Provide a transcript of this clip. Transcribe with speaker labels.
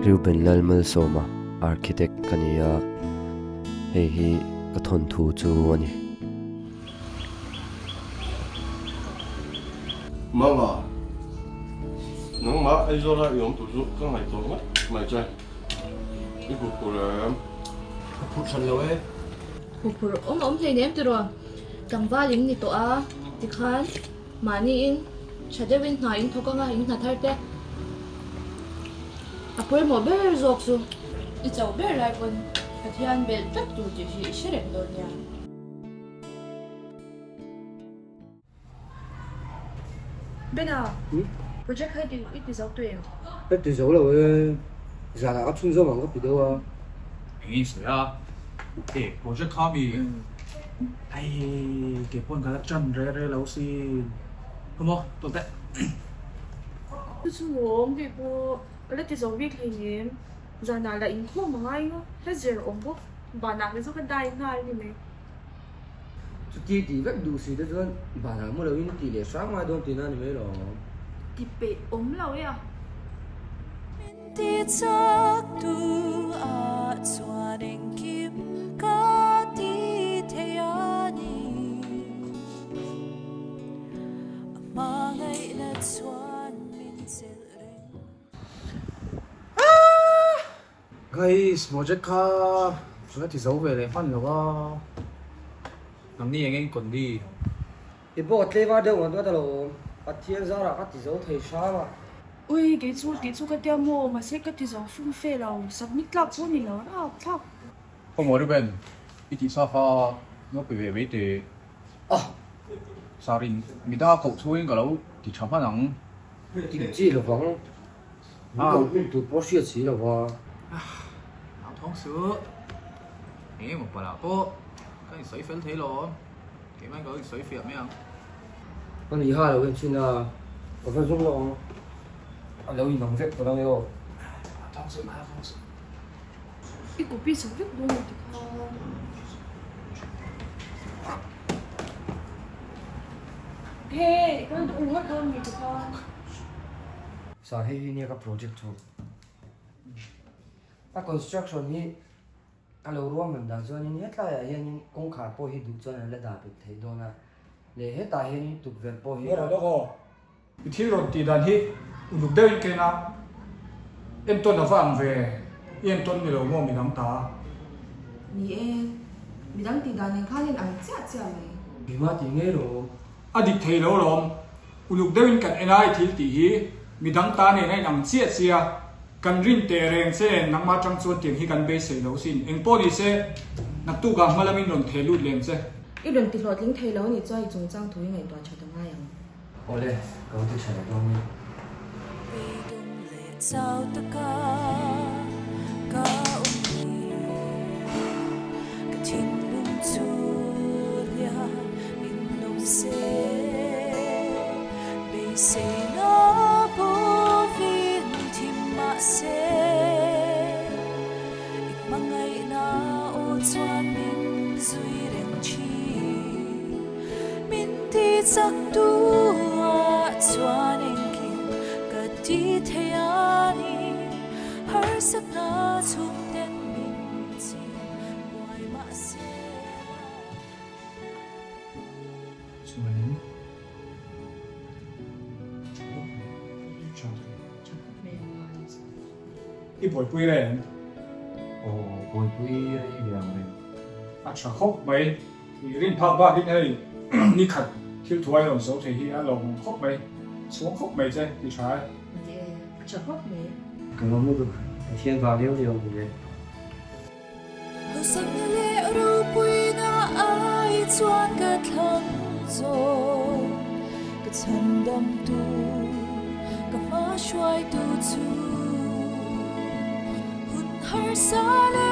Speaker 1: Reuben Lalmalsawma, Architect ka ni a, hei hi ka thawnthu chu a ni.
Speaker 2: Mama, nangmah Aizawla i awm tur chu ka ngaihtuah ngawt mai che. I hmu phur em?
Speaker 1: Ka phur hran lo e.
Speaker 3: Hmu phur awm awm hleinem tiraw? Tlangval in ni tawh a, tikhan mahniin tha deuhin hna in thawk anga in hna thar te a pawimawh ber zawk chu i chauh ber lai pawn Pathian belh tlat tur tih hi i hre reng dawn nia. Bena, project kha i ti zo tawh em?
Speaker 1: Ka ti zo lo e, zanah ka chhun zawm ang ka ti deuh a.
Speaker 4: Eng nge i sawi a? E, project kha mi? Hei, kei pawn ka la ṭan re re lo sin. Come on, tawh teh.
Speaker 3: Chu chu lawm kei pawh ka la ti zo bik hleinem. Zanah lah inkhawm a ngai nga, hla zir awm bawk. Banah ka chu ka dai nghal ni mai.
Speaker 1: Chuti tih vek duh si te chuan banah mu loin tih leh hrang ngai dawn tihna a ni mai lo.
Speaker 3: Ti peih awm lo e a.
Speaker 5: Min ti chak tu ah chuan engkim ka ti thei a ni. A hmangaihna chuan min chelh reng.
Speaker 4: Guys, project kha ka ti zo ve leh hman lo a, nangni eng eng kawn di?
Speaker 1: I pawh ka tleva deuh ang ta lo awm, Pathian zarah ka ti zo thei hram a.
Speaker 3: Ui, kei chu tih chu ka tia maw, mahse ka ti zo fum fe lo, submit tlak pawh ni lo rap thlak.
Speaker 4: Khaw maw Ruben, i tih sa kha ngo pe ve mai teh.
Speaker 1: Ah!
Speaker 4: Sarin midang a koh chhungin ka lo ti tha hman ang.
Speaker 1: Ti chi lovang. Min lo hmun tur pawh hriat si lo va.
Speaker 4: Nau thawng suh. Eng emaw palah pawh ka insawi fel thei lo. Keimah in ka lo insawi fiah mai ang.
Speaker 1: Ka ni ha lo en chhin a, ka va zawng lawk ang. A lo inang vek tawh ang e aw.
Speaker 4: Nau thawng suh, nau thawng suh.
Speaker 3: I copy sak vek dawn lo tikha. Hey, ka duh ngawt dawn mi tikha.
Speaker 1: Sir hei hi nia ka project chu a construction hi a lo ruahman dan chuanin hetlaiah hianin kawngkhar pawh hi duh chuan an la dah bet theih dawn a leh hetah hianin tukverh pawh hi
Speaker 6: Rawh rawh aw. I thil rawn tih dan hi uluk deuhin ka en a, entawn a va ang ve, i entawn ni lo maw midang ta?
Speaker 3: Ni e, midang tih dan nen khan in ang chiah chiah mai.
Speaker 1: Bima tih ngei rawh.
Speaker 6: A dik thei lo lawm. Uluk deuhin kan en a i thil tih hi midang ta nen a inang chiah chiah. Kan rin teh reng che nen nangmah atang chuan tiang hi kan beisei lo sin. Engpawh ni se naktukah hma lamin rawn theh lut lem che.
Speaker 3: I rawn ti hlawhtling thei lo anih chuan i chungchang thu i ngaihtuah that a ngai ang.
Speaker 1: Awle, ka lo ti tha leh dawn ni.
Speaker 5: Beidawng leh chau taka ka awm hi ka thinlung chu hliah in awm se beiseina bawhin thim mah se i hmangaihna aw chuan min zui reng thin. Min ti chak tu ah chuan engkim ka ti thei a ni. Harsatna chhung ten min chim buai mah se la.
Speaker 6: Chuanin I buaipui rei em?
Speaker 1: Aw, buaipui rei ve ang reng.
Speaker 6: A tha khawp mai. I rin phak bakin hei ni khat thil thuai rawn zo thei hi a lawmawm khawp mai, chhuang khawp mai che ti tha e.
Speaker 3: Ni e, a tha khawp mai.
Speaker 1: Ka lawm lutuk, Pathian vang liau liau ni e.
Speaker 5: Hausak na leh ropuina ai chuan ka thlang zawk, ka chhandam tu, ka hma hruai tu chu hun harsa leh.